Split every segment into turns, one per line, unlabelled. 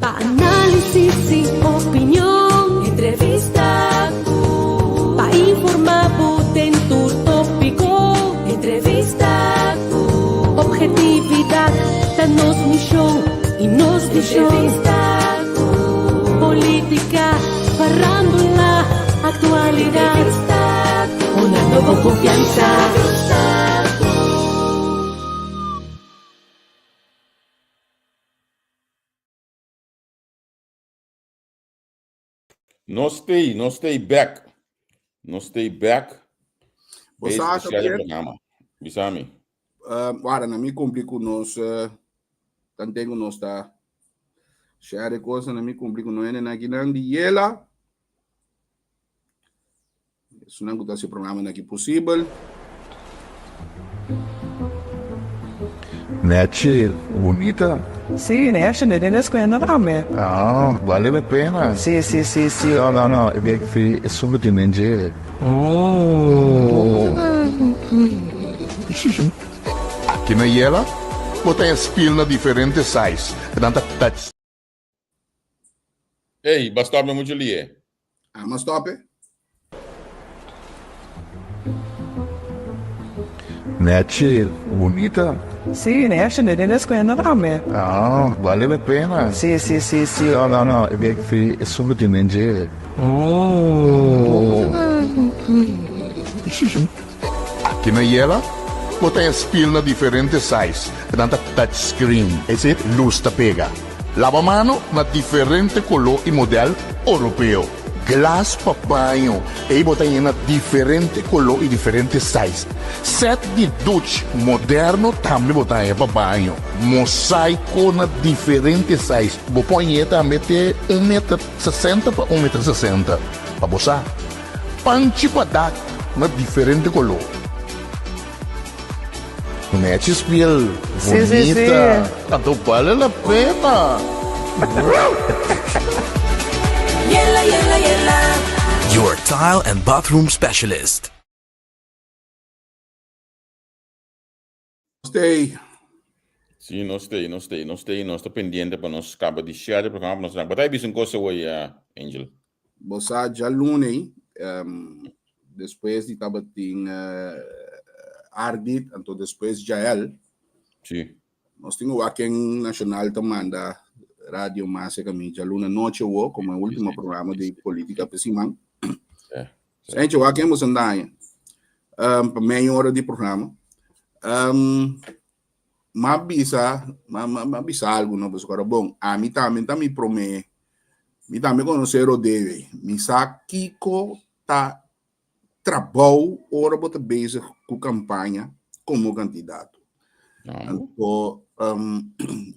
Pa análisis i opinion. Entrevista ku. Pa informá bo den tur tópiko. Entrevista ku. Objetividat ta nos mishon i nos vishon. Entrevista ku. Polítika, farándula, aktualidat. Entrevista ku. Hunando bo konfiansa. Entrevista ku.
Nos stay, nos stay back. Nos stay back.
Bo sa,
Especial programa. Bisami.
Uh, wara, na mi cumpli cu nos, uh, tanten cu nos ta share cosa, na mi cumpli cu no ene na kinan di yela. Esunnan ku ta hasi programanan aki posibel.
Nechi, bunita.
Sí, nechi, ne den escuela tambe.
Ah, vale la pena.
Sí, sí, sí, sí.
No, no, no, e bek fi esun ku tin den dje. Oh. Aki na Yela, bo ta e spiel na diferente size, nan ta touch.
Ey, ba stop me mucho lie.
Ama stop e.
Nechi, bunita.
Sí, nechi, ne den escuela tambe.
Ah, vale la pena.
Sí, sí, sí, sí.
No, no, no, e bek fi esun ku tin den dje. Oh. Aki na Yela, bo ta e spiel na diferente size, nan ta touch screen, ese luz ta pega. Laba mano na diferente koló i modèl oropeo. Glas pa baño, ei bo ta yena diferente koló i diferente size. Sèt di duch moderno tambe bo ta haña pa baño. Mosaiko na diferente size, bo por hañ'é tambe te un meter sesenta pa un meter sesenta, pa bo sa. Panchi pa dak na diferente koló. Nechi spiel
Sí, sí, sí.
bonita. Anto bale la pena.
Yela, yela, yela.
Your tile and bathroom specialist.
Stay.
Sí, nos stay, nos stay, nos stay, nos ta pendiente pa nos kaba di share e programa pa nos nan. Bo ta bisa un cosa hoy, Angel?
Bo sa djaluna ei, um, despues di tabatin uh, Ardit, anto despues Jael.
Sí.
Nos tin wak ken Nacional ta manda Radio Mas e kami djaluna noche wo, como e último programa di politica pa siman.
Sí.
Eentje wak ken boso andaña. Um, pa meia hora di programa. Um, ma bisa, ma, ma, ma bisa algo, no, pasobra ora bon, ami tambe ta mi promé, mi tambe konosé rodeo ei. Mi sa kiko ta trabou ora bo ta bezig ku kampaña komo kandidato. Anto, um,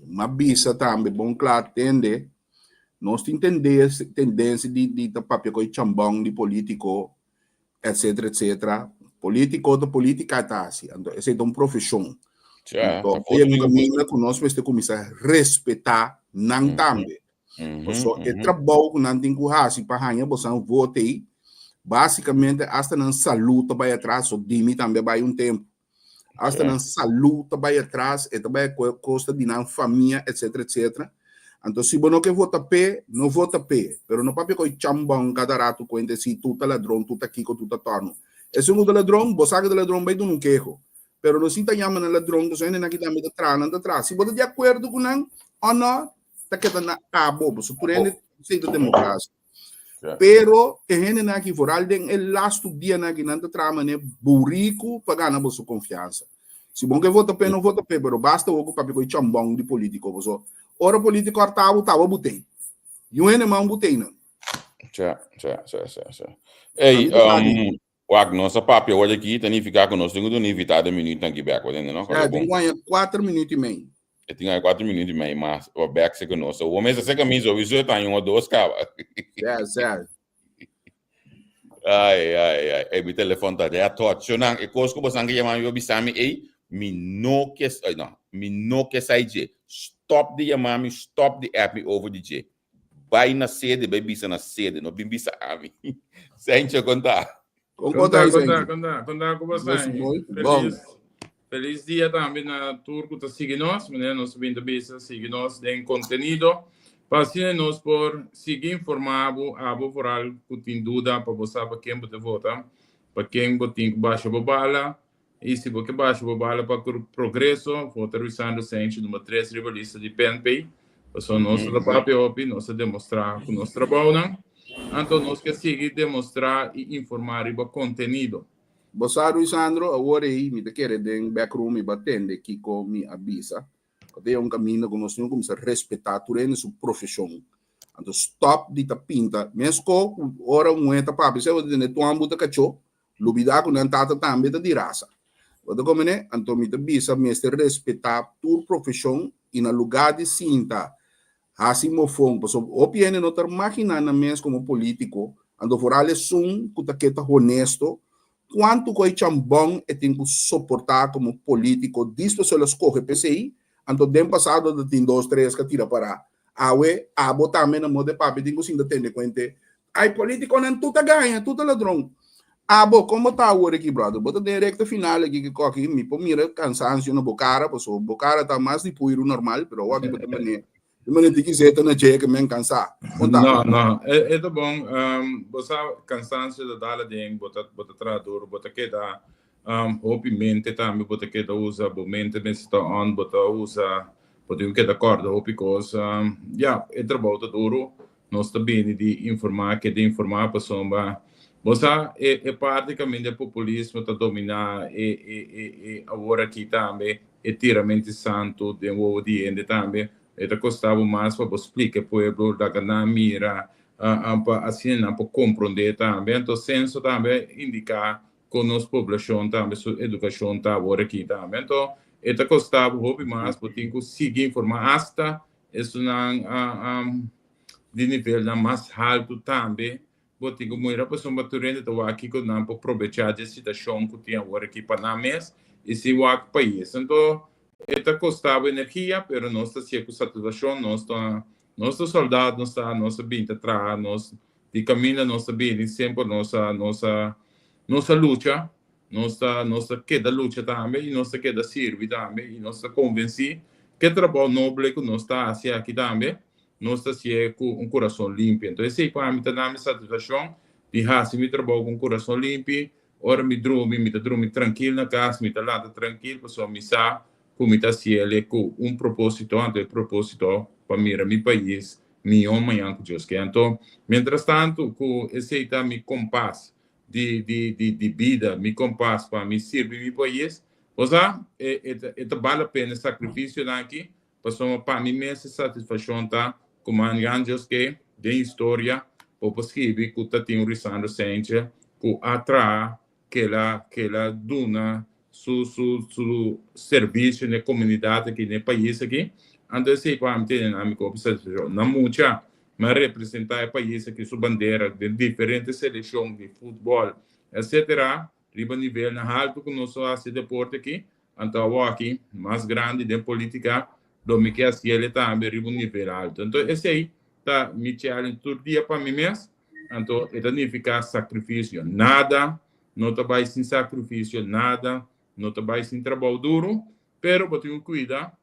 ma bisa tambe bon kla tende, nos tin tendensia, tendensia di, di ta papia ku e chambon di polítiko etcetera etcetera. Politico ta politica ta hasi, anto esei ta un profesion.
Ja,
Anto,
ta
e
foto
kaminda ku nos mester kuminsá respetá nan tambe. Paso e trabou ku nan tin ku hasi pa haña bosan voto ei, básikamente asta nan salú ta bai atras, so di mi tambe a bai un tempu. Hasta nan salú ta bai atras, e ta bai a kosta di nan famia, etcetera, etcetera. Anto si bo no ke vota p'e, no vota p'e. Pero no papia ko'i chambon kada ratu kuenta si tur ta ladron, tur ta kiko, tur ta tòrno. Esun ku ta ladron, bo sa ku ta ladron, bai duna un keho. Pero no sinta yama nan ladron, pasobra hendenan aki tambe ta traha, nan ta traha. Si bo ta di akuerdo ku nan o no, ta keda na abo, pasobra tur hende esei ta demokrasia. Pero e hendenan aki, vooral den e lastu dianan aki, nan ta traha manera buriku pa gana boso konfiansa. Si bo ke vota p'e, no vota p'e, pero basta awor ku papia ku e chambon di politiko, paso ora politiko harta bo, taba butei. Yu hende man butei nan.
Tja, tja, tja, tja, tja. Ey,
Ami ta sa di.
wak, nos a papia awor aki, ta nifiká ku nos tin ku duna invitado minuutnan aki bèk, bo tende no?
Ja, tin ku haña kuater minuut i mei.
E tin ai 4 minuut i mei mas pa bek seka nos. So, mesa seka mi sowieso e ta un o dos kaba.
Sel, sel.
Ai, ai, ai. Ei, mi telefon ta red hot. Shonan, e kos ku bosan ke yama mi pa bisa mi ei, mi no ke, ai no, mi no ke sai dje. Stop di yama mi, stop di app mi over di dje. Bai na sede, bai bisa na sede, no bin bisa ami. Sencho, konta.
Kon konta
Konta,
ahí,
konta,
Sencho?
konta, konta ku
Nos
bosan.
mooi. Bon.
Feliz, feliz dia tambe na tur ku ta sigui nos. Manera nos a bin ta bisa, sigui nos den kontenido. Pa asina nos por sigui informá bo, abo vooral ku tin duda pa bo sa pa ken bo ta vota, pa ken bo tin ku basha bo bala, i si bo ke basha bo bala pa Progreso, vota Ruisandro Senchi number tres riba lista di PNP. Pasobra nos ta papia hopi, nos ta demostrá ku nos trabounan, anto nos ke sigui demostrá i informá riba kontenido.
Bo sa Ruisandro, awor ei mi ta kere den backroom mi bo a tende kiko mi a bisa. Ku ta un kaminda ku nos tin ku kuminsá respetá tur hende su profeshon. Anto stòp di ta pinta. Mesko ku ora un muhé ta papia esei bo ta tende tuan bo ta kachó, lubidá ku nan tata tambe ta di rasa. Bo ta komprendé? Anto mi ta bisa mester respetá tur profeshon i na lugá di sinta hasi mofon, pasobra hopi hende no ta maginá nan mes komo polítiko, anto foral esun ku ta ke ta honesto, Kuantu ku e chambon e tin ku soportá komo polítiko dispues el a skohe p'esei, anto den pasado ta tin dos tres ka tira pará. Awe abo tambe na moda e papia tin ku sinta tende kuente, Ai polítikonan tur ta gaña, tur ta ladron. Abo kon bo ta awor aki brother? Bo ta den rekta final aki ke koki mi por mira kansansio na bo kara pasobra bo kara ta mas di puiru normal pero awor aki bo ta manera Di manera di ki zeta na dje ke men kansá. Kon ta?
No, no. E, e ta bon. Um, bo sa kansansio ta dal aden, bo ta, bo ta traha duro, bo ta keda um, hopi mente tambe, bo ta keda usa, bo mente mester ta on, bo ta usa, bo tin ku keda kòrda hopi kos. Um, ya, e trabou ta duro. Nos ta bini di informá, keda informá pasobra bo sa e, e parti kaminda e populismo ta dominá e, e, e, e awor aki tambe. E tiramenti santu den wowo di hende tambe. E ta kosta bo mas pa bo splika e pueblo, laga nan mira, pa asina nan por komprondé tambe. Anto senso tambe a indiká kon nos poblashon tambe su edukashon ta awor aki tambe. Anto e ta kosta bo hopi mas, bo tin ku sigui informá asta esunnan di nivelnan mas haltu tambe. Bo tin ku mira pasobra tur hende ta wak kiko nan por probechá dje situashon ku tin awor aki pa nan mes i si wak pais. Anto e ta kosta bo energia pero nos ta hasié ku satisfakshon, nos ta nos ta sòldat nos ta nos ta bin ta traha nos di kaminda nos ta bini semper nos a nos a nos a lucha nos ta nos ta keda lucha tambe i nos ta keda sirbi tambe i nos ta konvensí ke trabou noble ku nos ta hasi aki tambe Nos ta hasié ku un kurason limpi. Anto esei pa mi ta da mi satisfakshon di hasi mi trabou ku un kurason limpi. Ora mi drumi, mi ta drumi trankil na kas, mi ta lanta trankil pasobra mi sa ku mi ta hasiel ku un propósito, anto e propósito pa mira mi pais mihó mañan ku Dios ke. Anto, miéntras tantu ku esei ta mi kompas di di di di bida, mi kompas pa mi sirbi mi pais, bo sa, e e ta bal la pena e sakrifisionan aki Pasobra pa mi mes e satisfakshon ta ku man gran Dios ke den historia bo por skibi ku ta tin un Risandro Sentje ku a traha kela kela duna su su su servisio na e komunidat aki na e pais aki. Anto esei pa mi tene na mi kopi satisfakshon. Na mucha mi a representa e pais aki su bandera den diferente selekshon di futbòl etsetera riba nivelnan haltu ku nos a hasi deporte aki. Anto awoki, mas grandi den politica, lo mi ke haciele tambe riba un nivel alto. Anto esey ta mi challenge tur dia pa mi mes, anto e ta nifica sacrificio. Nada no ta bay sin sacrificio, nada no ta bay sin trabou duro, pero bo tin cu cuida,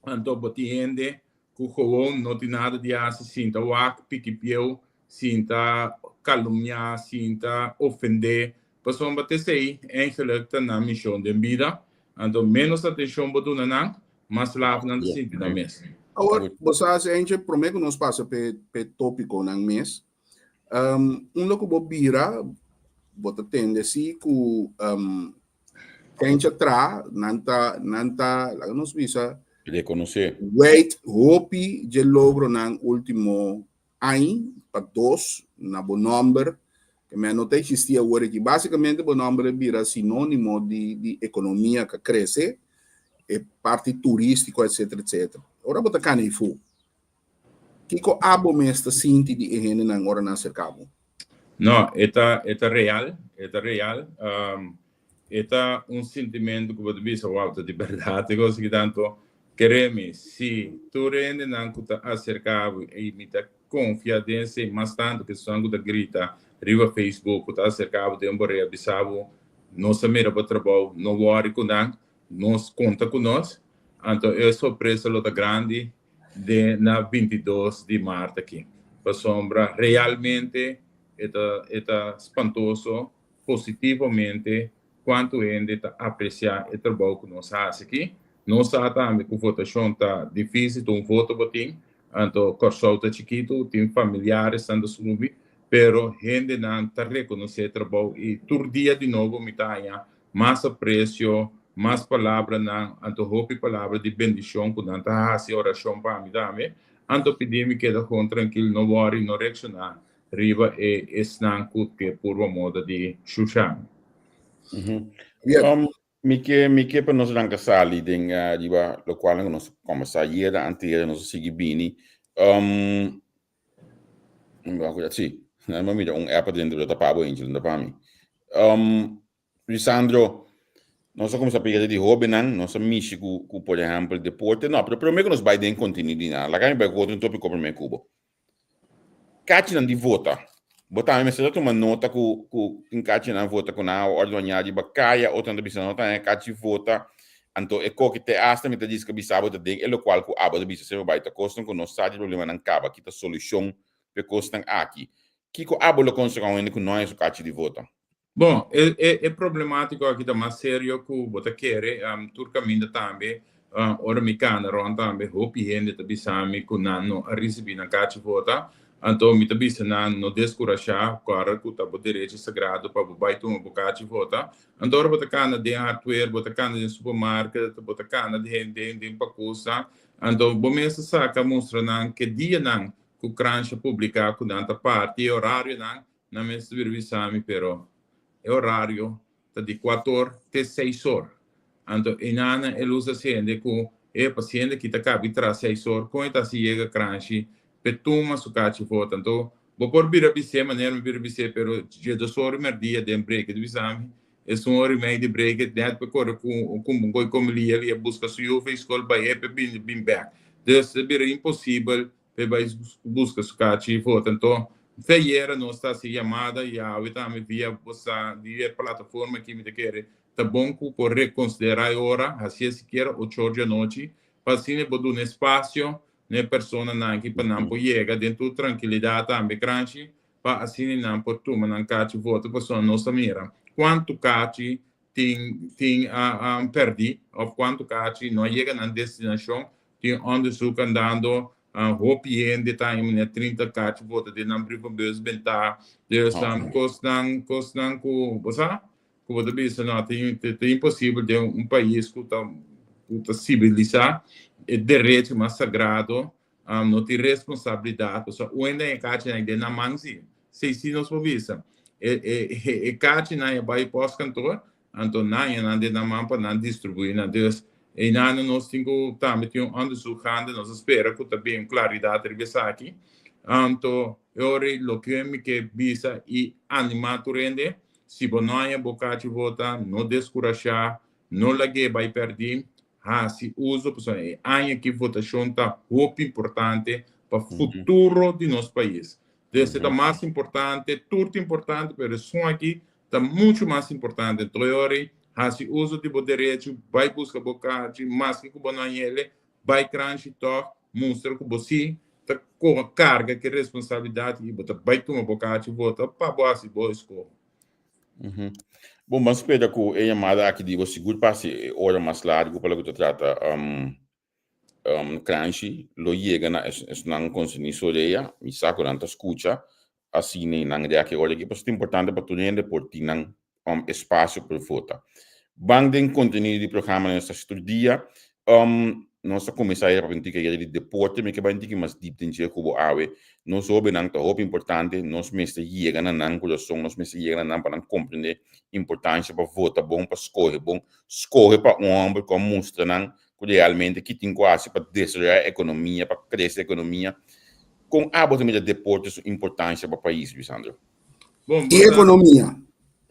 anto bo tin hende ku gewoon no tin nada di hasi, sinta wak piki pieu, sinta kalumniá, sinta ofendé, pasobra ta esei eigenlijk ta nan mishon den bida, anto ménos atenshon bo duna nan, mas laf nan ta sinti nan mes.
Awor, bo sa hasi eentje, promé ku nos pasa p'e tópikonan mes, unda ku bo bira, bo ta tende si ku Kencha tra, nan ta, nan ta, laga nos bisa,
Rekonosé.
Weit hopi dje logronan último añ pa dos na bo nòmber, ke men no ta eksistí awor aki. Básikamente bo nòmber a bira sinónimo di di ekonomia ka krese, e parti turístiko etsetera etsetera. Ora bo ta kana ei fu, kiko abo mes ta sinti di e hendenan ora nan aserká bo?
No, e ta, e ta real, e ta real. E ta un sintimentu ku bo ta bisa, wow, ta di bèrdat e kos aki tantu. Kere mi, si tur hendenan ku ta aserká bo i mi ta konfia den esei mas tantu ku esun ku ta grita riba Facebook ku ta aserká bo den bo rea bisa bo, nos a mira bo trabou, no wòri ku nan, nos konta ku nos. Anto e sorpresa lo ta grandi. de na 22 di maart aki. Pasobra realmente e ta e ta spantoso positivamente kuantu hende ta apresiá e trabou ku nos hasi aki. Nos sa tambe ku votashon ta difísil, ta un voto bo tin, anto Kòrsou ta chikitu, tin familiaresnan ta subi, pero hendenan ta rekonosé e trabou i tur dia di nobo mi ta haña mas apresio, mas palabranan, anto hopi palabra di bendishon ku nan ta hasi orashon pa mi tambe. Anto pidi mi keda kon trankil, no wòri, no reakshoná riba e esnan ku ke purba moda di shusha mi.
Mi ke mi ke pa nos ranka sali den riba lokual ku nos kombersá ayera, anteayer nos a sigui bini. Sí, mi a mira un app adentro pero ta pa bo Angel, no ta pa mi. Lisandro, nos a kuminsá papia di hóbennan, nos a mishi ku ku por ehèmpel deporte, no, pero promé ku nos bai den kontenido di nan, laga mi bai ku otro tópiko promé ku bo. Kachinan di vota. Bo tambe mester ta tuma nota ku ku tin kachinan vota ku nan a òrdu aña riba kaya, otronan ta bisa no ta haña kachi vota. Anto e koki te asta mi ta diska bisa bo ta den e lokual ku abo ta bisa semper bai ta kosnan ku no sa di problemanan kaba, kita solushon pa e kosnan aki. Kiko abo lo konsehá un hende ku no haña su kachi di vota?
Bon, e e e problemátiko aki ta mas serio ku bo ta kere. Tur kaminda tambe, ora mi kana rònt tambe, hopi hende ta bisa mi ku nan no a risibí nan kachi vota. Anto mi ta bisa nan no deskurashá, kòrda ku ta bo derecho sagrado pa bo bai tuma bo kachi vota. Anto ora bo ta kana den hardware, bo ta kana den supermarket, bo ta kana den den den pakusa, anto bo mes ta saka mustra nan ke dianan ku Kransha publiká ku nan ta parti e orarionan. Nan mester bira bisa mi, pero e orario ta di kuator te seis or. Anto einanan e lus a sende ku e pasiente ki ta kabi tras seis or, kon e ta hasi yega kranshi p'e tuma su kachi vota. Anto bo por bira bis'é manera mi bira bis'é, pero dje dos or i merdia den break e ta bisa mi, esun or i mei di break e nèt p'e kore ku un koi komi lia lia buska su yu for skol bai e p'e bini bin bèk. Dus ta bira imposibel P'e bai buska su kachi vota. Anto, fe ayera nos ta hasi yamada i awe tambe via bosa di e plataforma aki mi ta kere ta bon ku por rekonsiderá e ora, hasié sikiera ocho or di anochi, pa asina bo duna espasio na e personanan aki pa nan por yega den tur trankilidat tambe kranshi pa asina nan por tuma nan kachi vota pasobra nos ta mira kuantu kachi tin tin pèrdí òf kuantu kachi no a yega nan destinashon. Tin onderzoek andando, hopi hende ta haña manera 30 kachi bota den nan brievenbus bentá. Dus kosnan kosnan ku bo sa ku bo ta bisa no ta ta imposibel den un pais ku ta ku ta sivilisá e derecho mas sagrado no tin responsabilidat pasobra un hende haña kachinan den nan man si. Si si nos por bisa e e e kachinan a bai postkantoor Anto nan e nan den nan man pa nan distribuí nan. Dus, einan nos tin ku tambe tin un onderzoek gaande, nos a spera ku ta bin klaridat riba esaki. Anto, e ora ei loke mi ke bisa i animá tur hende, si bo no haña bo kachi vota, no deskurashá, no lag'é bai pèrdí, hasi uso, pasobra e aña aki votashon ta hopi importante pa futuro di nos pais. Dus e ta mas importante, tur ta importante, pero esun aki Ta muchu mas importante toyori hasi uso di bo derecho, bai buska bo karchi, maske ku bo no a yele, bai kranshi tòg, mustra ku bo si ta karga ki responsabilidat i bo ta bai tuma bo karchi vota pa bo hasi bo eskoho.
Bon, ban spera ku e yamada aki di bo sigur pasa e ora mas largu pa loke ta trata Kranshi lo yega na esnan konserní Sorea, mi sa ku nan ta skucha, asina i nan reak e ora aki, pasobra ta importante pa tur hende por tin nan espasio por vota. Ban den kontenido di programa nos ta hasi tur dia. Nos a kuminsá ayera papia un tiki ayera di deporte, mi ke bai un tiki mas dip den dje ku bo awe. Nos hóbennan ta hopi importante, nos mester yega na nan kurason, nos mester yega na nan pa nan komprendé importansha pa vota bon, pa skohe bon, skohe pa un hòmber ku a mustra nan ku realmente ki tin ku hasi pa desaroyá ekonomia, pa krese ekonomia. Kon abo ta mira deporte su importansha pa pais, Luisandro?
Bon,
I ekonomia.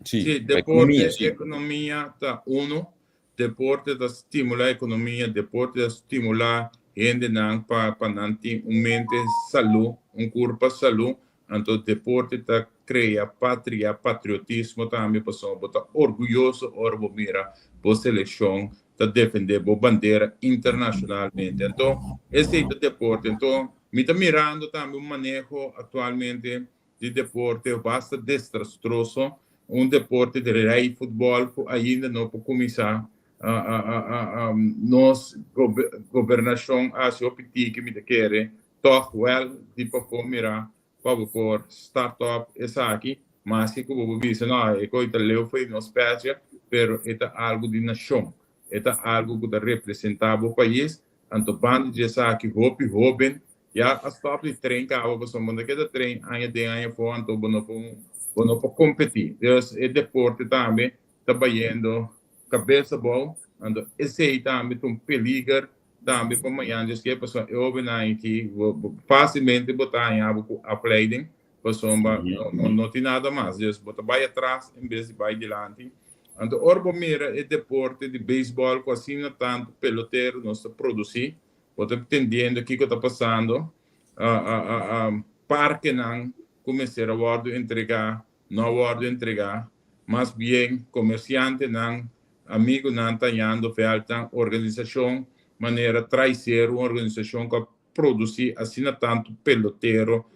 Sí,
Sí,
pa ekonomia,
deporte,
sí.
ekonomia ta uno. Deporte ta stimulá ekonomia, deporte ta stimulá hendenan pa pa nan tin un mente salú, un kurpa salú. Anto deporte ta krea patria, patriotismo tambe, pasobra bo ta orguyoso ora bo mira bo selekshon. ta defendé bo bandera internashonalmente. Anto esei ta deporte. Anto mi ta mirando tambe un maneho aktualmente di deporte basta destrastroso, un deporte di rei futbòl ku ainda no por kuminsá. Nos gobernashon a hasi hopi tiki mi ta kere tòg wèl di pafó mirá pa bo por start up esaki, maske ku bo por bisa no e koe ta leu fo'i nos pècha, pero e ta algu di nashon, e ta algu ku ta representá bo pais, anto banda di esaki hopi hóben ya a stòp di train kaba pasobra bo no keda train aña den aña afó anto bo no por bo no por kompetí. Dus e deporte tambe ta bayendo kabes abou, anto esei tambe ta un peliger Tambe pa mañan Dios kier pasobra e hobennan aki fácilmente bo ta haña bo ku afleiding pasobra no no tin nada mas. Dus bo ta bai atras en bes di bai dilanti. Anto ora bo mira e deporte di beisbòl ku asina tantu pelotero nos ta produsí, bo ta entendiendo kiko ta pasando. Parkenan ku mester a wòrdu entregá no a wòrdu entregá. Mas bien komersiantenan Amigunan ta hañando vèltnan, organisashon manera Traiser, un organisashon ku a produsí asina tantu pelotero,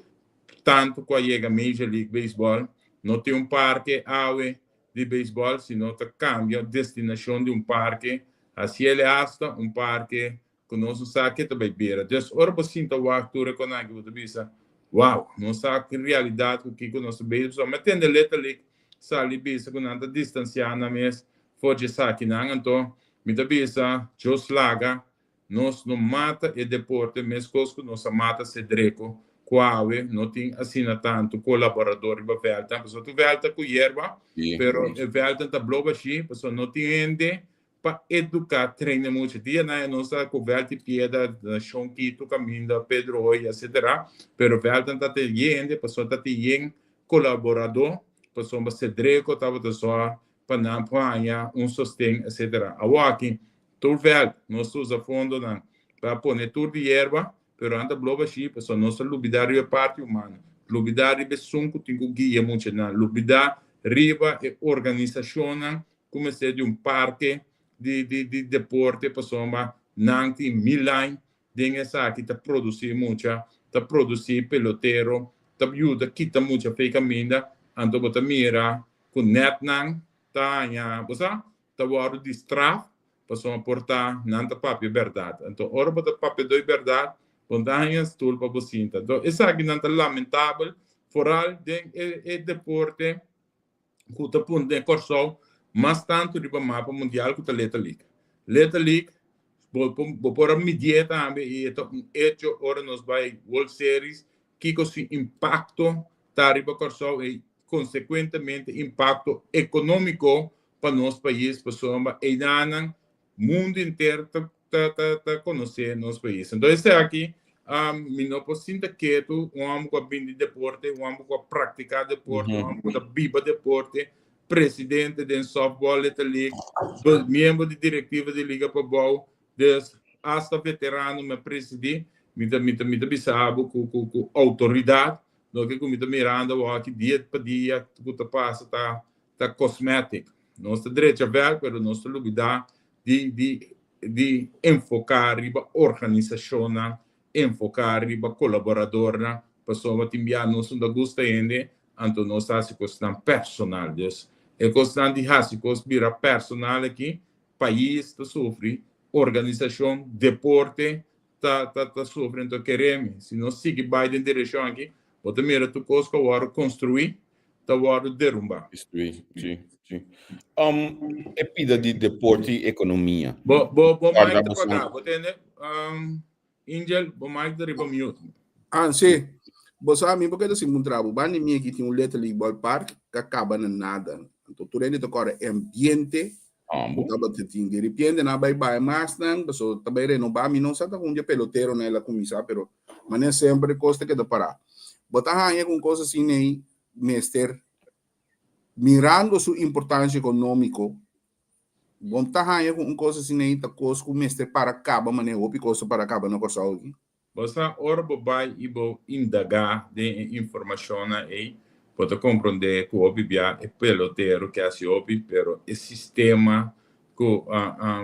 tantu ku a yega Major League Baseball. No tin un parke awe di beisbòl, sino ta kambia destinashon di un parke, hasiel e asta un parke ku nos no sa ke ta bai bira. Dus ora bo sinta wak tur e konan aki bo ta bisa, Wow, nos sa ki realidat ku kiko nos ta bezig. Pasobra mi a tende letterlijk sali bisa ku nan ta distansiá nan mes for dje esakinan. Anto mi ta bisa, Dios laga nos no mata e deporte meskos ku nos a mata Cedreco ku awe no tin asina tantu kolaborador riba vèltnan. Pasobra tur vèlt ta ku yerba, pero e vèltnan ta blo bashí pasobra no tin hende pa educa traina mucha dia nan nos ta cu veld di piedra na Shon Quito caminda Pedro Hoy etc pero veldnan ta tin hende pasobra ta tin yen colaborador pasobra Cedreco tabata zorg pa nan por haya un sosten etc awor aki tur veld nos ta usa fondonan pa pone tur di yerba pero nan ta bloba ashi pasobra nos ta lubida riba e parti humano lubida riba esun cu tin cu guia muchanan lubida riba e organisacionnan ku mester di un parke di di di deporte pasobra nan tin mil aña den esaki ta produsí mucha, ta produsí pelotero, ta yuda kita mucha fe kaminda, anto bo ta mira ku nèt nan ta haña, bo sa, ta wòrdu di straf pasobra por ta nan ta papia bèrdat. Anto ora bo ta papia doi bèrdat bo no ta haña stul pa bo sinta. Anto esakinan ta lamentabel foral den e e deporte. ku ta pone den Kòrsou mas tantu riba mapa mundial ku ta Little League. Little League bo bo por a midié tambe i e ta un echo ora nos bai World Series kiko su impakto ta riba Kòrsou i konsekuentemente impakto ekonómiko pa nos pais pasobra einan Mundu henter ta ta ta ta konosé nos pais. Entonces esaki mi no por sinta ketu, un hòmber ku a bini di deporte, un hòmber ku a praktiká deporte, un hòmber ku ta biba deporte, presidente den softball Little League, miembro di direktiva di Liga Pabou, dus asta veterano mi a presidí, mi ta mi ta mi ta bisa bo ku ku ku outoridat loke ku mi ta mirando awor aki dia pa dia ku ta pasa ta ta cosmetic. Nos ta drecha vèl, pero nos ta lubidá di di di enfoká riba organisashonnan, enfoká riba kolaboradornan, pasobra tin bia nos no ta gusta hende, anto nos ta hasi kosnan personal. Dus e kosnan di hasi kos bira personal aki, pais ta sufri, organisashon, deporte ta ta ta sufri. Anto keremi, si nos sigui bai den direkshon aki, bo ta mira tur kos ku a wòrdu konstruí ta wòrdu derumbá.
Destruí, sí, sí. Um, e pida di deporte i ekonomia.
Bo, bo, bo mic ta pagá, bo tende? Um, Angel, bo mic ta riba mute.
Ah, sí. Bo sa, mi por keda sin puntra bo. Banda mi aki tin un Little League Ballpark ka kaba na nada. Anto tur hende ta kòrda e ambiente
Ambo.
ku tabata tin. Di repente nan a bai bai mas nan, pasobra ta bai renobá. Mi no sa ta un di e peloteronan el a kuminsá, pero Manera semper e kos ta keda pará. Bo ta haña ku un kos asina ei mester, mirando su importansia ekonómiko, bo ta haña ku un kos asina ei ta kos ku mester para kaba manera hopi kos ta para kaba na Kòrsou aki?
Bo sa ora bo bai i bo indagá den e informashonnan ei, bo ta komprondé ku hopi bia e pelotero ke hasi hopi, pero e sistema. Ku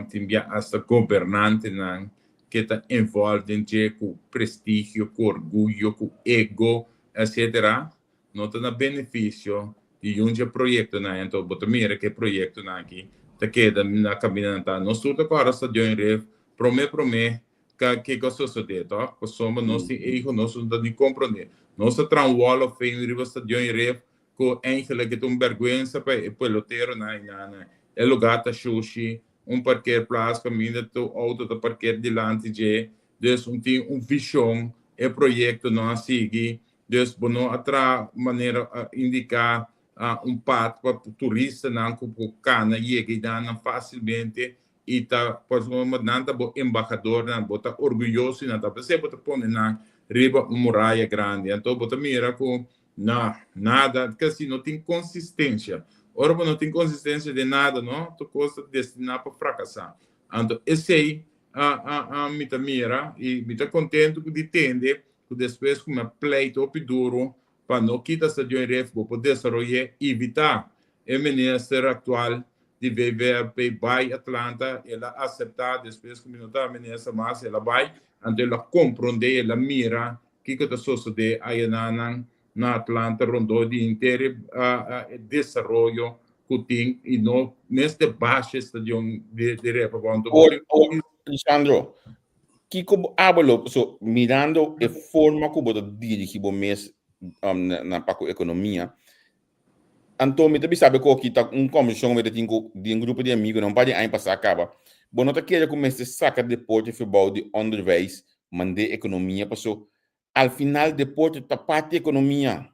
tin bia hasta gobernantenan ke ta involved den dje ku prestigio, ku orguyo, ku ego, etcetera, no ta na benefisio di yun dje proyektonan. Anto bo ta mira ku e proyektonan aki ta keda na kaminda nan ta. Nos tur ta kòrda Stadion Rif promé promé ka kiko a sosodé, tòg? Pasobra nos tin ego, nos no ta ni komprondé. Nos ta traha un wall of fame riba Stadion Rif ku eigenlijk e ta un bèrgwensa pa e peloteronan einan. E lugá ta shushi, un parkeerplaats kaminda tur outo ta parkeer dilanti dje. Dus un tin un vishon, e proyekto no a sigui. Dus bo no a traha manera a indiká un pad pa turistanan ku por kana yega einan fásilmente i ta pasobra nan ta bo embahadornan, bo ta orguyoso di nan, ta p'esei bo ta pone nan riba un muraya grandi. Anto bo ta mira ku na nada, kasi no tin konsistensia. Ora bo no tin konsistensia den nada, no, tur kos ta destiná pa frakasá. Anto esei a mi ta mira i mi ta kontentu ku di tende ku despues ku mi a pleit hopi duru pa no kita Stadion Ref bo por desaroy'é, evitá E minister aktual di VVRP bai Atlanta, el a aseptá despues ku mi no ta minister mas, el a bai, anto el a komprondé, el a mira kiko ta sosodé ayanan na Atlanta rondó di henter e desaroyo ku tin i no mester basha e stadion di Refa. Anto bo tin
Lisandro, kiko bo abo lo, so mirando e forma ku bo ta dirigí bo mes na pa ku ekonomia, Anto mi ta bisa bo ku aki ta un komishon mi ta tin ku di un grupo di amigonan un par di aña pasá kaba. Bo no ta kere ku mester saka deporte for bou di onderwijs mand'é ekonomia paso al final deporte ta parti ekonomia.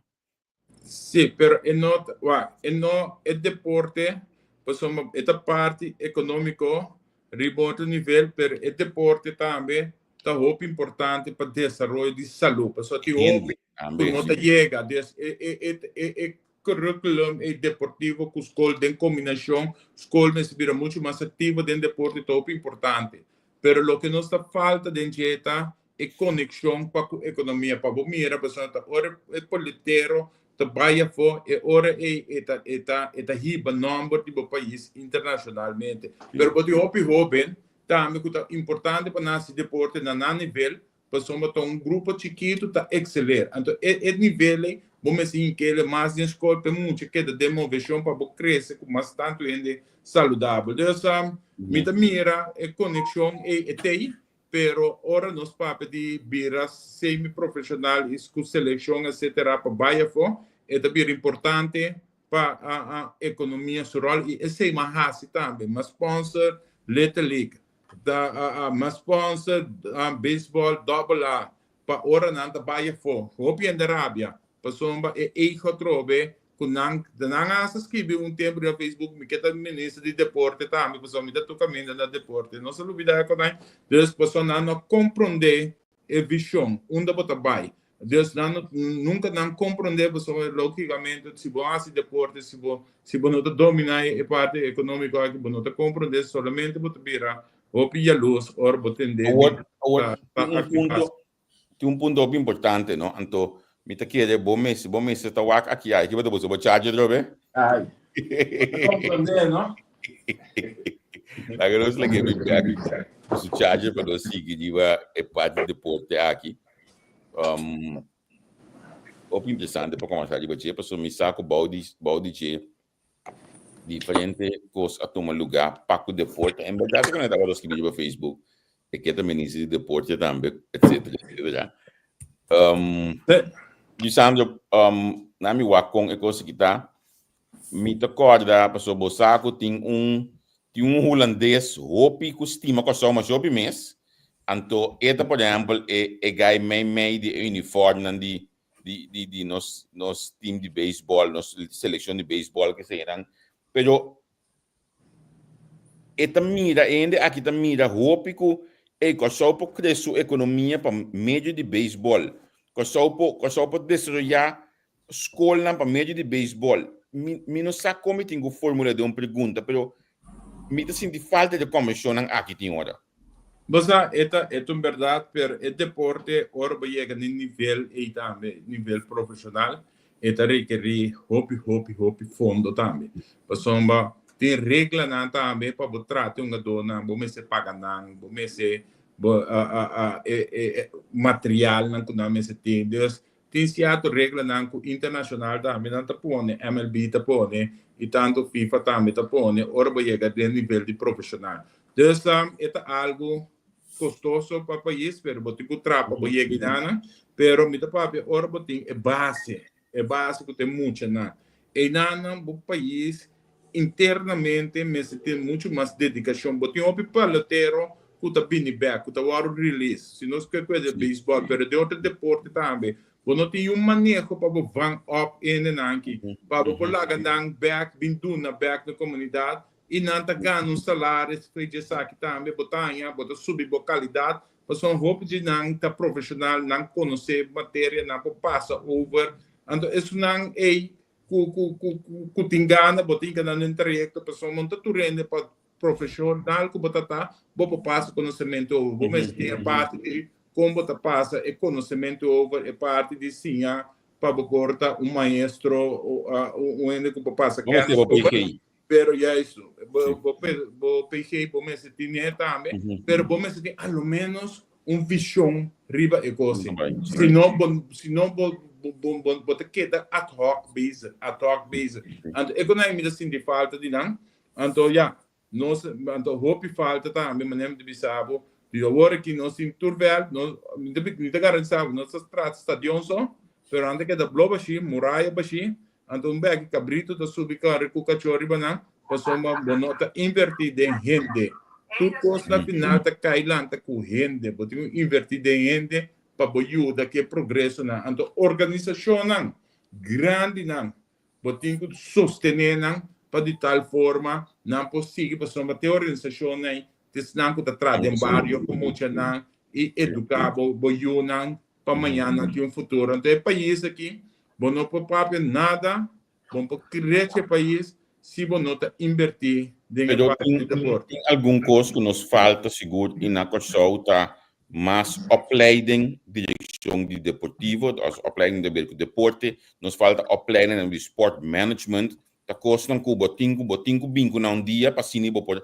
Sí, pero e no ta, wak, e no e deporte pasobra e ta parti ekonómiko riba otro nivel, pero e deporte tambe ta hopi importante pa desaroyo di salú. Pasobra tin hopi ku no ta yega. Dus e e e e e curriculum e deportivo ku skol den kombinashon, skol mester bira muchu mas aktivo den deporte ta hopi importante. Pero loke nos ta falta den dje ta e konekshon pa ku ekonomia. Pa bo mira pasobra ta ora e pelotero ta bai afó e ora ei e ta e ta e ta hiba nòmber di bo pais internashonalmente. Pero bo tin hopi hóben tambe ku ta importante pa nan hasi deporte na nan nivel pasobra ta un grupo chikitu ta ekseler. Anto e e nivel ei bo mester hink'el mas den skol pa e mucha keda den moveshon pa bo krese ku mas tantu hende saludabel. Dus mi ta mira e konekshon ei e t'ei, pero ora nos papia di bira semi profeshonal i ku selekshon etsetera pa bai afó e ta bira importante pa a ekonomia su ròl i esei m'a hasi tambe. M'a sponsor Little League, da m'a sponsor baseball Double A pa ora nan ta bai afó. Hopi hende rabia pasobra e ego atrobe ku nan nan a hasta skibi un tempu riba Facebook mi ke ta minister di deporte tambe pasobra mi ta tur kaminda na deporte. Nos a lubida e kos dus pasobra nan no komprondé e vision unda bo ta bai. Dus nan no nunca nan comprende pasobra logicamente si bo haci deporte si bo si bo no ta domina e parti economico aki bo no ta comprende solamente bo ta bira hopi jaloers ora bo tende di
Awor, awor
ta ta
tin un
activa.
punto, tin un punto hopi importante, no? Anto mi ta kere bo mester bo mester ta wak aki ai. Kiba ta bo bo charger drobe?
Ai. Bo ta comprende, no?
Laga nos lag'é bin bek ku su charger pa nos sigui riba e parti di deporte aki. Um, hopi interesante pa kombersá riba dje, pasobra mi sa ku bou di bou di dje diferente kos a tuma lugá pa ku deporte. En bèrdat ku nan tabata skibi riba Facebook, e ke ta minister di deporte tambe, etcétera, etcétera. Um, Lisandro, um, na mi wak kon e kos aki ta. Mi ta kòrda pasobra bo sa ku tin un tin un hulandes hopi ku stima Kòrsou masha hopi mes, anto e ta por ehèmpel e e gai mei mei di e unifòrmnan di di di di nos nos tim di beisbòl, nos selekshon di beisbòl kesenan, pero e ta mira e hende aki ta mira hopi ku ey Kòrsou por krese su ekonomia pa medio di beisbòl, Kòrsou por Kòrsou por desaroyá skolnan pa medio di beisbòl. Mi mi no sa kon mi tin ku formula den un pregunta, pero mi ta sinti falta di kòmbershonnan aki tin ora.
Bo sa, e ta e ta un bèrdat, pero e deporte ora bo yega na e nivel ei tambe, nivel profeshonal, e ta rekerí hopi, hopi, hopi fondo tambe. Pasobra Tin reglanan tambe pa bo trata e hungadónan, bo mester paga nan, bo mester bo e e materialnan ku nan mester tin. Dus tin sierto reglanan ku internashonal tambe nan ta pone, MLB ta pone i tantu FIFA tambe ta pone ora bo yega den nivel di profeshonal. Dus e ta algu kostoso pa pais, pero bo tin ku traha pa bo yega einan, pero mi ta papia ora bo tin e base. E base ku ta e muchanan. Einanan bo pais internamente mester tin muchu mas dedikashon. Bo tin hopi pelotero ku ta bini bèk, ku ta wòrdu release. Si nos ke kueda beisbòl, pero den otro deporte tambe. Bo no tin un maneho pa bo vang òp hendenan aki, pa bo por laga nan bèk, bin duna bèk na komunidat i nan ta gana un salaris for di esaki tambe. Bo ta haña, bo ta subi bo kalidat Pasobra hopi di nan ta profesional, nan conoce materia, nan por pasa over. Anto esunnan ey cu cu cu cu tin gana, bo tin gana den trayecto, pasobra no ta tur hende pa profesional cu bo ta ta, bo por pasa conocemento over. Bo mester tin e parti di con bo ta pasa e conocemento over, e parti di siña pa bo por ta un maestro, un hende cu por pasa
kennis over.
Pero juist, bo, bo, bo PG, bo mester tin tambe, pero bo mester tin a lo menos un vision riba e cosa. Si no, bo, si no bo, bo, bo, bo, bo te keda ad hoc bezig, ad hoc bezig. Anto, e konai mi ta sinti falta di nan. Anto, ja, nos, anto hopi falta tambe, manem di bisabo, di awor aki nos tin tur veld, nos, mi ta, mi ta garantisa, nos ta trata stadion so, pero antes keda blo bashi, muraya bashi, Anto un beki kabritu ta subi kòre ku kachó riba nan, pasobra bo no ta invertí den hende. Tur kos na final ta kai lanta ku hende. Bo tin ku invertí den hende pa bo yuda ku e progresonan. Anto organisashonnan grandinan bo tin ku sostené nan pa di tal forma nan por sigui, pasobra te organisashonnan ei ta esnan ku ta traha den bario ku muchanan i eduká bo yunan pa mañana tin un futuro. Anto e pais aki, bo no por papia nada, bo no por crece e pais si bo no ta inverti den e
Pero
parti
tin,
di deporte.
tin algun kos ku nos falta sigur i na Kòrsou ta mas opleiding direkshon di deportivo, òf opleiding di ber ku deporte, nos falta opleiding di sport management, ta kosnan ku bo tin ku bo tin ku bin ku nan un dia pa asina bo por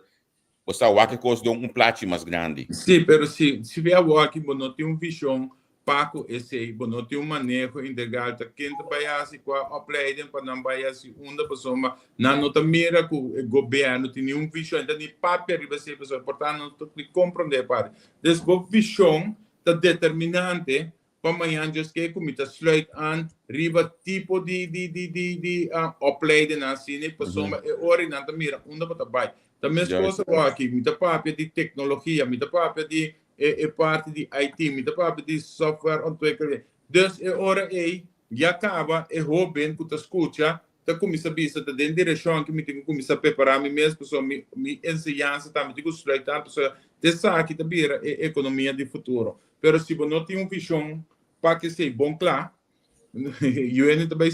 Bo sa wak e kos den un plachi mas grandi.
Sí, pero si, si bo awor aki bo no tin un vision pa ku esei, bo no tin un maneho integral, ta ken ta bai hasi kua opleiding pa nan bai hasi unda, pasobra nan no ta mira ku e gobièrnu tin niun vision, e ta ni papia riba esei, pasobra por tanto nan no ta ni komprondé e parti. Dus bo vision ta determinante Pa mañan djes ke ku mi ta sluit aan riba tipo di di di di di opleidennan asina pasobra e ora ei nan ta mira unda bo ta bai. Ta meskos awor aki, mi ta papia di teknologia, mi ta papia di e e parti di IT, mi ta papia di software ontwikkeling. Dus e ora ei ya kaba e hoben ku ta skucha ta kuminsá bisa ta den direkshon ku mi tin ku kuminsá prepará mi mes pasobra mi mi enseñansa tambe tin ku sluit aan pasobra esaki ta bira e ekonomia di futuro. Pero si bo no tin un vision pa kesey bon kla, yu ta bai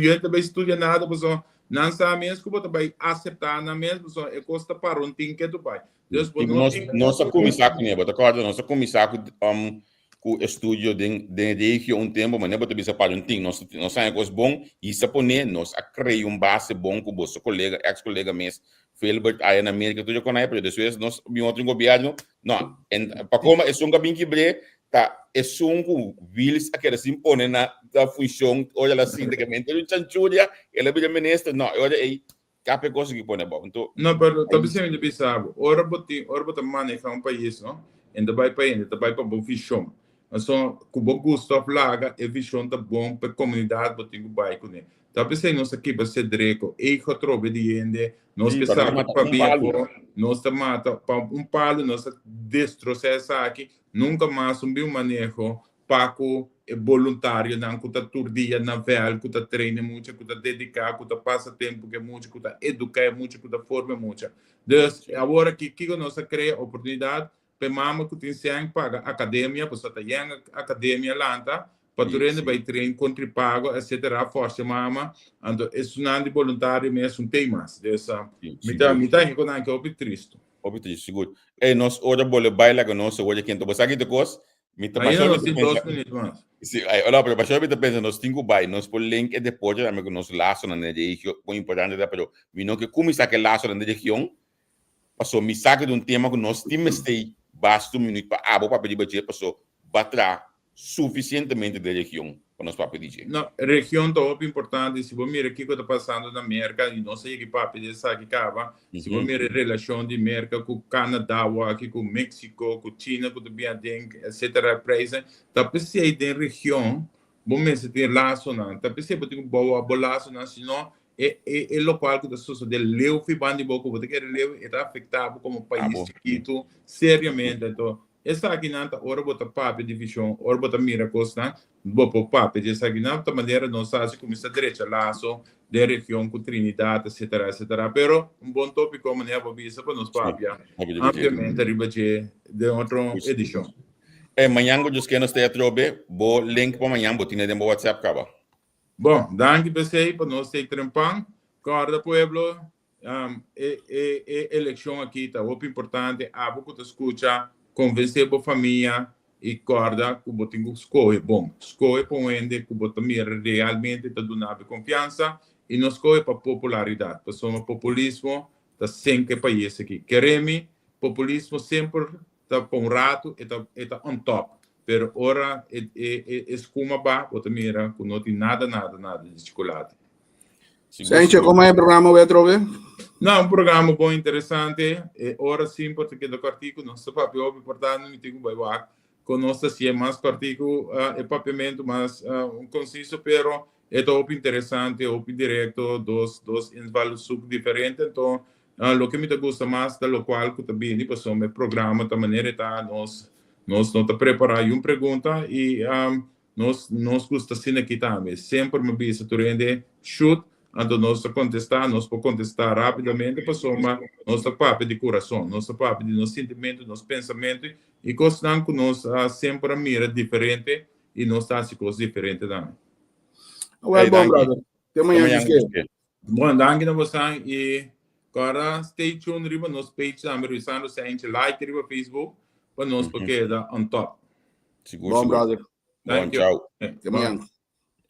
yu ta bai studia nada pasobra nan sa mes ku bo ta bai aseptá nan mes pasobra e kos ta para un tin ke tu bai. Dus bo no
Nos
tin
nos a kuminsá kuné, bo ta kòrda? Nos a kuminsá ku um ku estudio den den regio un tempu, manera bo ta bisa para un tin. Nos nos haña kos bon i sa pone nos a krea un base bon ku boso kolega, eks kolega mes Filbert aya na Merca tur con ay pero despues nos bin otro gobierno no en pa coma esun ka bin kibre ta esun ku Wiels a keda sin pone na na funcion ora la sinta ke mente un chanchuria el a bira minister no e ora ey kape cosa ki pone abao enton
No, pero ta bisa mi ta bisa bo, ora bo tin, ora bo ta maneha un pais, no, en ta bai pa hende, ta bai pa bo vision. Anto, ku bo gusta of laga, e vision ta bon pa e komunidat, bo tin ku bai kuné. Ta p'esei nos a kibra Cedreco, ey atrobe di hende, nos ke sabi pabia bo, nos ta mata pa un palu, nos a destrosá esaki, nunka mas un bin maneho pa ku e boluntarionan ku ta tur dia na vèlt, ku ta train e mucha, ku ta dediká, ku ta pasa tempu ku e mucha, ku ta eduká e mucha, ku ta forma e mucha. Dus, awor aki kiko nos a krea? Oportunidat Pa e mama ku tin sèn paga akademia, pasobra ta yen akademia lanta, pa tur hende bai train kontra i pago etcetera, fòrsa e mama, anto esunnan di boluntario mes un tei mas. Dus mi ta mi ta haña ku nan ke hopi tristu.
Hopi tristu, sigur. Ey, nos ora bole bai laga nos awor ken ta bo sa ki ta kos? Mi ta
Ainda
pasó
nos tin dos minuut mas.
Sí, ay, hola, pero pasó mi ta pensa nos tin ku bai, nos por link e deporte tambe ku nos lasonan den region, kon importante ta, pero mi no ke kuminsá ku e lasonan den region, paso mi sa ku ta un tema ku nos tin mester basta un minuut pa abo papia riba dje, paso ba traha sufisientemente den region pa nos papia di dje.
No, region ta hopi importante. Si bo mira kiko ta pasando na Merka, i nos a yega papia di esaki kaba, si bo mira e relashon di Merka ku Canada awaki, ku Mexico, ku China ku ta bin aden, etcetera, prijzen, ta p'esei den region bo mester tin lasonan. Ta p'esei bo tin ku bou bo lasonan, si no e e e lokual ku ta sosodé leu fi banda di bo ku bo ta kere leu, e ta afektá bo komo pais chikitu seriamente. Anto Esakinan ta ora bo ta papia di vision, ora bo ta mira cosnan, bo por papia di esakinan. Ta manera nos a haci cuminsa drecha lazo den region cu Trinidad, etcetera, etcetera. Pero un bon topico manera bo bisa pa nos papia ampliamente riba dje den otro edicion.
E mañan cu Dios ke nos ta atrobe, bo link pa mañan bo tine den bo WhatsApp caba.
Bon, danki p'esey pa nos ta trempan. Corda pueblo, E e e elekshon aki ta hopi importante. Abo ku ta skucha, konvensé bo famia i kòrda ku bo tin ku skohe bon. Skohe pa un hende ku bo ta mira realmente ta duna bo konfiansa i no skohe pa popularidat, pasobra populismo ta senka e pais aki. Kere mi, populismo semper ta pa un ratu e ta e ta on top, pero ora e e e skuma ba bo ta mira ku no tin nada nada nada di chikulate.
Sencho, como e programa we atrobe?
No, un programa bon interesante. E ora simple te queda cortico, nos ta papia hopi importante, mi tin ku bai wak. Con nos ta hasié mas cortico uh, e papiamento mas uh, conciso, pero e ta hopi interesante, hopi directo, dos, dos invalshoek diferente. Enton, uh, loke mi ta gusta mas ta locual ku ta bini, pasobra e programa ta manera e ta, nos, nos no ta prepara yun pregunta y um, Nos nos gusta asina aki tambe. Semper mi bisa tur hende shoot, anto nos ta contesta, nos por contesta rapidamente pasobra nos ta papia di curason, nos ta papia di nos sintimento, nos pensamento y cosnan cu nos semper a mira diferente y nos ta haci cos diferente tambe.
Well, bon, brother. Te mañana, Dios quiere.
Bon, danki na bosan y corda stay tuned riba nos page tambe, Ruisandro Saintje, like riba Facebook pa nos por keda on top.
Sigur,
Bon,
sigur.
brother.
Bon,
Thank you.
chao.
Te mañana.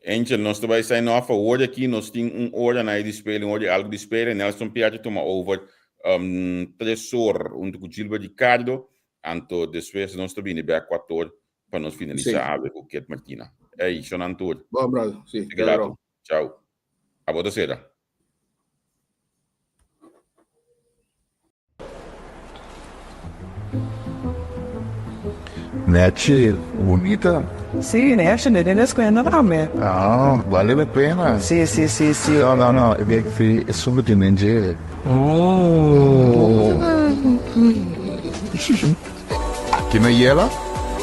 Angel, nos te bai sign off. Awor aki nos tin un ora na di spelen, un ora di algo di spelen. Nelson Piatti tuma over um, tres or hunto cu Gilbert Ricardo. Anto despues nos te bini back 4 or pa nos finalisa
Sí.
awe cu Kit Martina. Ey, shonan tur.
Bon, brother. Sí,
Te
te
rato. Chao. Abo ta sera.
Nechi, bunita.
Sí, nechi, ne den escuela tambe.
Ah, vale la pena.
Sí, sí, sí, sí.
No, no, no, e bek fi esun ku tin den dje. Oh. Aki na Yela,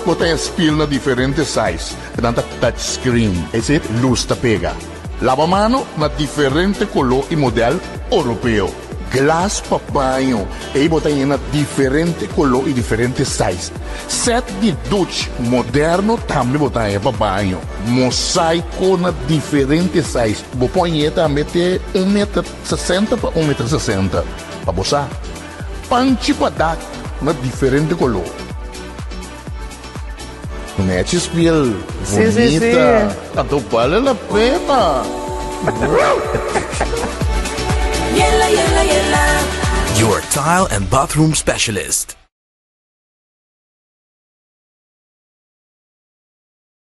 bo ta haña spil na diferente size, nan ta touch screen, es decir, lus ta pega. Laba mano na diferente koló i modèl oropeo. Glas pa baño, ei bo ta haña na diferente koló i diferente size. Sèt di duch moderno tambe bo ta haña pa baño. Mosaiko na diferente size, bo por hañ'é tambe te un meter sesenta pa un meter sesenta, pa bo sa. Panchi pa dak na diferente koló. Nechi spiel
Sí, sí, sí.
bonita. Anto bale la pena.
Yela, yela, yela.
Your tile and bathroom specialist.